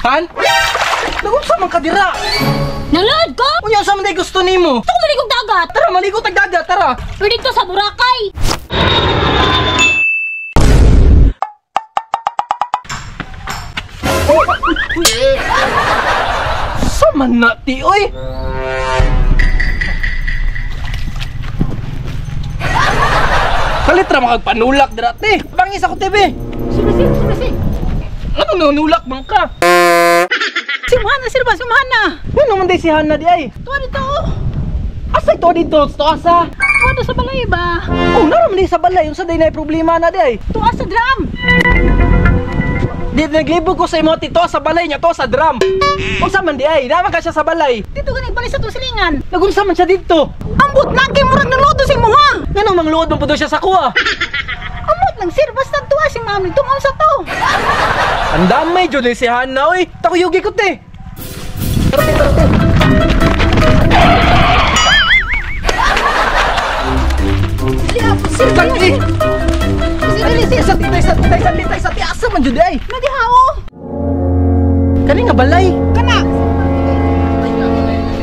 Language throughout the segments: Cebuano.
Han? Nagunsa man ka dira? Nangload ko? Unya unsa man day gusto nimo? Gusto ko maligog dagat. Tara, maligo tag dagat, tara. Pero dito sa Boracay. Sa man na ti oy? Kalit ra makagpanulak dira te. Bangis ako TV. Sumisi, sumisi. Ano nanulak man ka? Si Hana, sir ba? Si Hana. Ano man day si Hana di ay? Tuwa dito. Oh. Asay to dito, to asa? Tuwa do sa balay ba? Oh, nara man day sa balay, unsa day na problema na di ay? Tuwa sa drum. Di naglibog ko sa imo ti to sa balay niya to sa drum. Unsa man di ay? Naman ka siya sa balay. Dito gani balay sa tusilingan. Nagunsa man siya dito? Ambot lang kay murag naluto sa imuha. Nganong mangluod man pud siya sa kuha? Ambot lang sir, basta tuwa si ma'am nito sa to. Ang damay jud si Hana oy. Takuyugi ko te. Tara te, tara te. Sir, Lagi. Sir, dili sir. Sa titay sa titay sa titay sa ti asa man jud ay. Nadiha oh. Kani nga balay. Kana.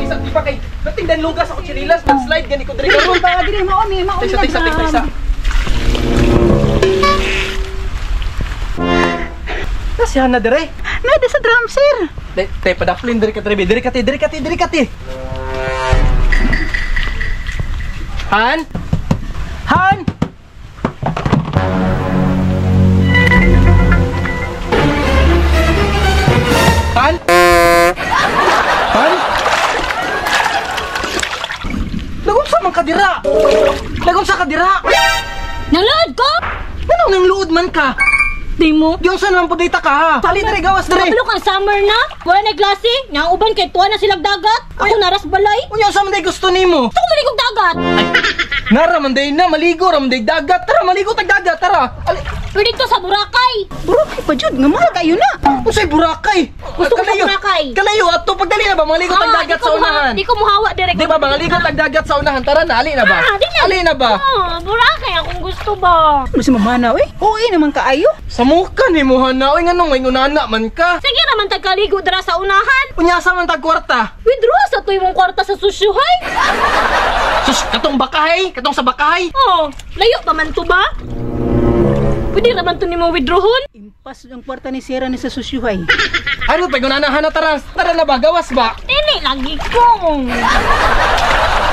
Sa di pa kay natingdan lugas ako chinilas, nag-slide gani ko diri karon. Ba dili mao ni mao Taysa taysa taysa taysa. Na si Hana dire. Nadi sa drum sir. Te, te padaplin diri ka diri, diri ka te, diri ka te, diri ka te. Han? Han? Han? Han? Nagunsa man ka dira? Nagunsa ka dira? Nangload ko? Nganong nangluod man ka? Di mo. Di unsa naman pud ka ha? Sali diri gawas diri. Kabalo kang summer na. Wala na klase. Nya ang uban kay tuwa na silang dagat. Ako naras balay. Unya unsa man day gusto nimo? Gusto ko maligog dagat. Nara man day na maligo ra man day dagat. Tara maligo tag dagat tara. Ali, Pero dito sa Boracay. Boracay pa jud nga mahal kayo na. unsay Boracay? Gusto ko sa Boracay. Kalayo ato pagdali na ba maligo tag dagat di ko sa unahan? Di ko muhawa direct. Di ba maligo tag dagat sa unahan? Tara na ali na ba? Ah, di na. Ali na ba? Oh, Boracay akong gusto ba. Ano si mamana oy? Oo naman kaayo. Sa muka ni mo hana oy nganong may unana man ka? Sige naman tagkaligo dira sa unahan. Unya sa man tag kwarta? Withdraw sa tuyo mong kwarta sa susyuhay. Sus, katong bakahay, katong sa bakahay. Oh, layo pa man to ba? Pwede naman to nimo withdrawon. Impas ang kwarta ni Sierra ni sa susyuhay. Ano pag unana hana tara? Tara na ba gawas ba? Dili lagi ko.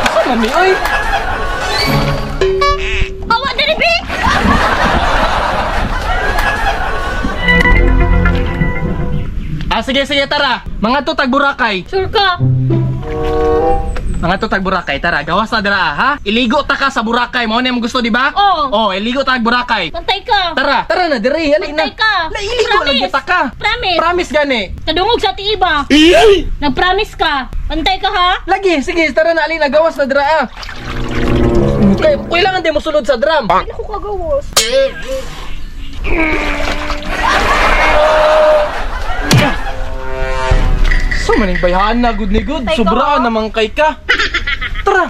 Asa man ni oy? Awa diri bi. Ah sige sige tara. Mga to tag Boracay. Sure ka? Mga to tag Boracay tara gawas na dira ha. Iligo ta ka sa Boracay mao na imong gusto di ba? Oo. Oh, iligo ta tag Boracay. Pantay ka. Tara, tara na diri, ali na. Pantay ka. La iligo Promise. lagi ta ka. Promise. Promise gani. Kadungog sa tiiba. Nag-promise ka. Pantay ka ha? Lagi, sige, tara na ali na gawas na dira ah. Kay kailangan di mo sulod sa drum. Hindi ko kagawas. So maning bayhan na good ni good. Tay ka, Sobraan ha? naman kay ka. Tara.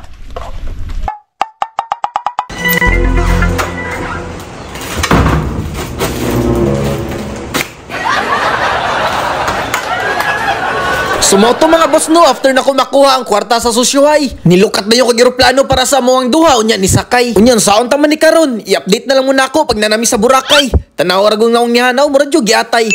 Sumoto mga boss no after na ko makuha ang kwarta sa susyuhay. Nilukat na yung kag-eroplano para sa among duha unya ni sakay. Unya saon ta man ni karon? I-update na lang muna ako pag nanami sa Boracay. Tanaw ra gong naong ni Hanaw murag jud giatay.